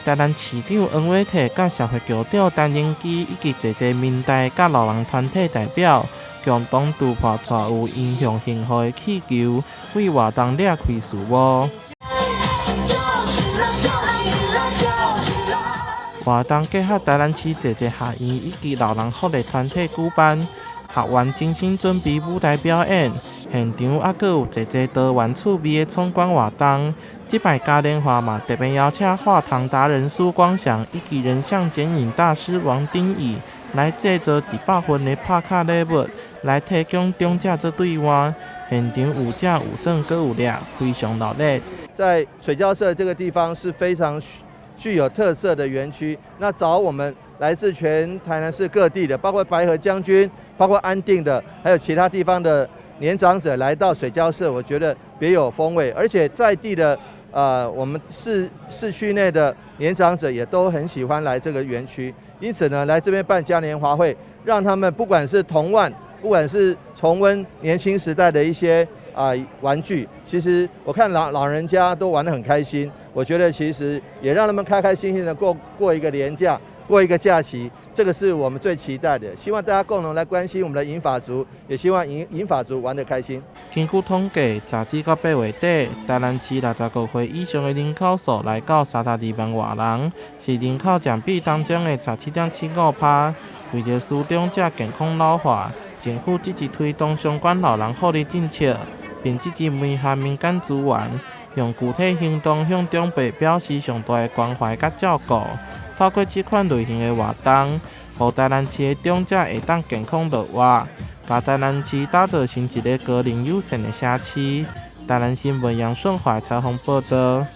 台南市長黃偉哲佮社會局長陳榮基以及濟濟民代佮老人團體代表，共同突破帶有音響型號的氣球，為活動掠開序幕。活動結合台南市濟濟學院以及老人福利團體舉辦，學員精心準備舞台表演，現場猶閣有濟濟多元趣味的闖關活動。這擺嘉年華嘛特別邀請畫糖達人蘇光祥以及人像剪影大師王丁乙來製作100份的拍卡禮物，來提供長者做兌換。現場有食有耍，閣有掠，非常熱鬧。在水交社這個地方是非常具有特色的園區，那找我們來自全台南市各地的，包括白河將軍，包括安定的，還有其他地方的年長者來到水交社，我覺得別有風味，而且在地的。我們市區內的年長者也都很喜歡來這個園區，因此呢，來這邊辦嘉年華會，讓他們不管是童玩，不管是重溫年輕時代的一些玩具，其實我看老人家都玩得很開心。我覺得其實也讓他們開開心心的過過一個連假，過一個假期，這個是我們最期待的。希望大家共同來關心我們的銀髮族，也希望銀髮族玩得開心。根據統計，截止到8月底，台南市65歲以上的人口數來到32萬外人，是人口佔比當中的17.75%。為著使長者健康老化，政府積極推動相關老人福利政策，並積極媒合民間資源，用具體行動向長輩表示上大的關懷佮照顧。透過這款類型的活動，予台南市的長者會當健康樂活，共台南市打造成一个高齡友善的社區。台南新聞楊順華採訪報導。